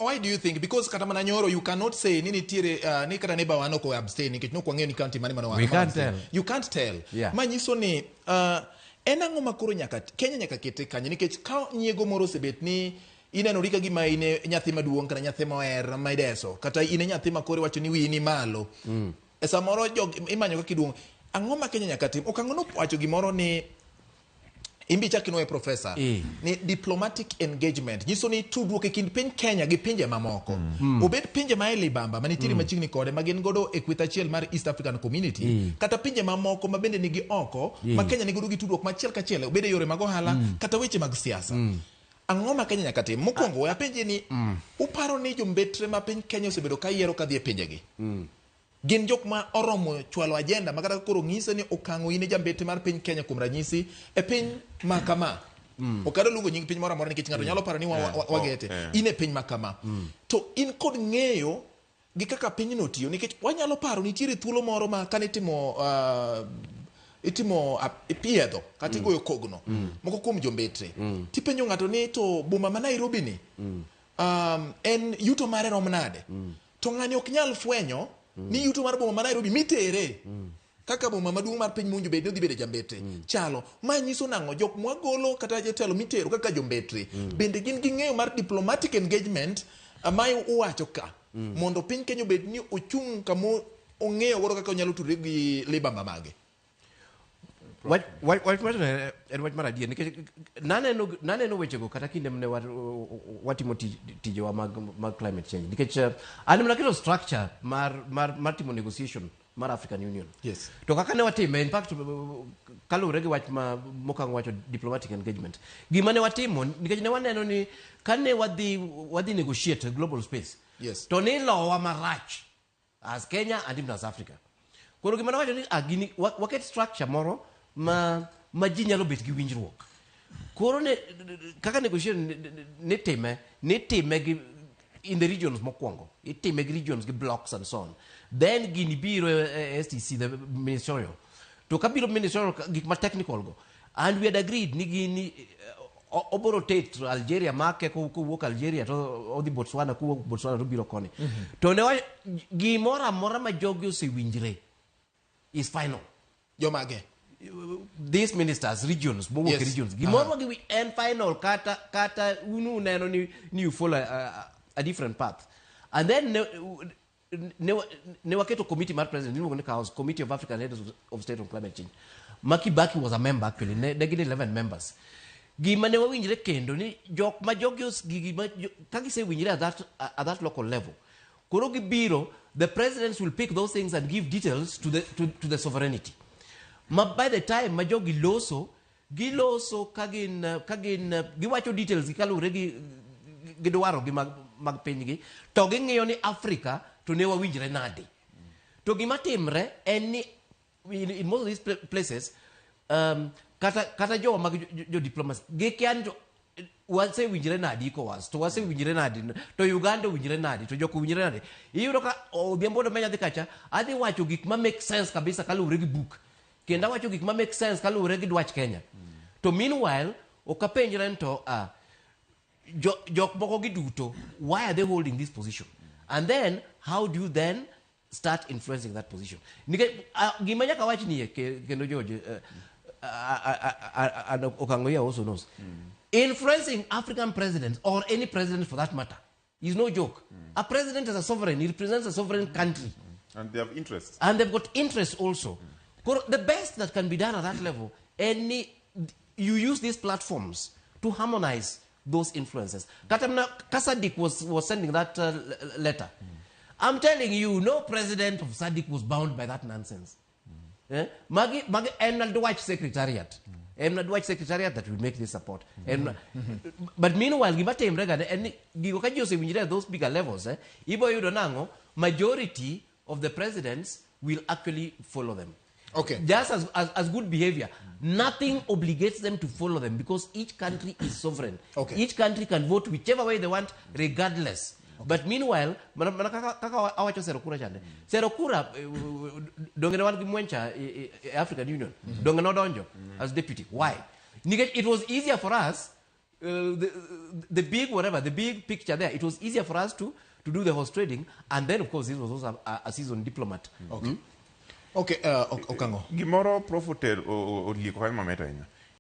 Why do you think? Because kata mana nyoro you cannot say ni nitiere ni kata neighbor wa nok abstain nikech nok wang'eyo ni county mane mane We can't tell. You can't tell. Ma nyiso ni en ang'o ma koro nyaka Kenya nyaka kete kanye nikech ka nyiego moro osebet ni inenori ka gima in e nyathi maduong' kata nyathi moher ma ideso kata in e nyathi ma koro iwacho ni wiyi ni malo. E samoro jog imanyo kaka iduong'. Ang'o ma Kenya nyaka tim? Okang'o nowacho gimoro ni imbi chak inwoye, Professor, ni diplomatic engagement nyiso ni tudruok e kind piny Kenya gi pinje mamoko, obed pinje ma e libamba manitiere machiegni kode ma gin godo e kweth achiel mar East African Community, kata pinje mamoko ma bende nigi oko ma Kenya nigodo gi tudruok machiel kachiel, obed e yore mag ohala kata weche mag siasa. Ang'o ma Kenya nyaka tim? Mokwongo we apenje ni uparo ni jombetre ma piny Kenya osebedo ka yiero kadhi e pinjegi gin jok ma oromo chwalo agenda ma kata koro ng'ise ni Okang'o in e jambete mar piny Kenya, kuom ranyisi, e piny ma kama, ok adwa luongo nying piny moro amora nikech ng'ato nyalo paro ni wagete, in e piny ma kama to in kod ng'eyo gi kaka pinyno tiyo, nikech wanyalo paro nitiere thuolo moro ma kane itimo itimo ipiedho kata igoyo kogno moko kuom jombetre, tipenjo ng'ato ni to boma ma Nairobi ni en yuto mare rom nade, to ng'ani ok nyal fwenyo ni yuto mar boma ma Nairobi mitere kaka boma maduong' mar piny mowinjo bed ni odhi bedo jambetre chalo ma. Nyiso nang'o? Jok mwagolo kata jotelo mitero kaka jombetre bende gin gi ng'eyo mar diplomatic engagement ma uwacho ka mondo piny Kenya obed ni ochung' kama ong'eyo godo kaka onyalo tudre gi libamba mage? Wach wachono en wach mar adier nikech naneno wechego kata kinde mane watimo tijewa mag climate change, nikech an mana keto structure mar timo negotiation mar African Union. To kaka ne watime, in fact, kaluwore gi wach ma Mokang wacho, diplomatic engagement, gima ne watimo, nikech ne waneno ni kane wadhi negotiate global space to ni lowa marach as Kenya and even as Africa. Koro gima nawacho ni gini waket structure moro ma ji nyalo bet gi winjruok. Koro ne kaka negotiation nitime gi in the regions mokwongo. Itime gi regions, gi blocks and so on. Then gini biro e STC, the ministerial. To kabiro ministerial, gik ma technical go. And we had agreed ni gini obo rotate Algeria make kowuok Algeria to odhi Botswana, kowuok Botswana to biro koni. To ne gimoro amora ma jogi osewinjre is final. Jomage? These ministers, regions, mowuok e regions. Gimoro ma giwi en final, kata unu uneno ni you follow a different path. And then ne waketo committee mar president iluongo ni COHOS, Committee of African Heads of State on Climate Change. Ma Kibaki was a member actually, ne gin 11 members. Gima ne wawinjre kendo ni jok ma jogi gigi ma ka gisewinjre at that local level, koro gibiro, the presidents will pick those things and give details to the sovereignty. Ma by the time ma jogi loso, giloso ka gin giwacho details gi kaluwore gi dwaro gi mag pinygi, to ging'iyo ni Africa to ne wawinjre nade. To gima timre en ni in most of these places kata jowa mag jo diplomacy gikia ni to wasewinjre nadi ECOWAS, to wasewinjre nadi, to Uganda owinjre nadi, to joko owinjre nadi. Iyudo ka Odhiambo Odomenya dhi kacha adhi wacho gik ma make sense kabisa kaluwore gi book, kendo awacho gik ma make sense kaluwore gi dwach Kenya, to meanwhile ok apenjre ni to jok moko gi duto, why are they holding this position, and then how do you then start influencing that position? Nikech gima nyaka wach nie kendo George and Okangoya also knows, influencing African presidents or any president for that matter is no joke. A president is a sovereign. He represents a sovereign country. And they have interests. And they've got interests also. Koro, the best that can be done at that level, you use these platforms to harmonize those influences. Kata mana ka SADC was sending that letter. I'm telling you, no president of SADC was bound by that nonsense. Eh? Magi en na dwach secretariat. En na dwach secretariat that will make this support. But meanwhile, gima timre ga en ni gigo ka ji osewinjre at those bigger levels, ibo yudo nang'o, majority of the presidents will actually follow them. Just as good behavior. Nothing obligates them to follow them because each country is sovereign. Each country can vote whichever way they want, regardless. But meanwhile, mana kaka awacho sero kura chande. Sero kura, donge ne wan gi Mwencha e African Union. Donge nodonjo as deputy. Why? Nikech it was easier for us. the big whatever, the big picture there. It was easier for us to do the horse trading. And then, of course, this was also a seasoned diplomat. Okay, Okango. Gimoro Prof oter olieko kanyo mamit ahinya.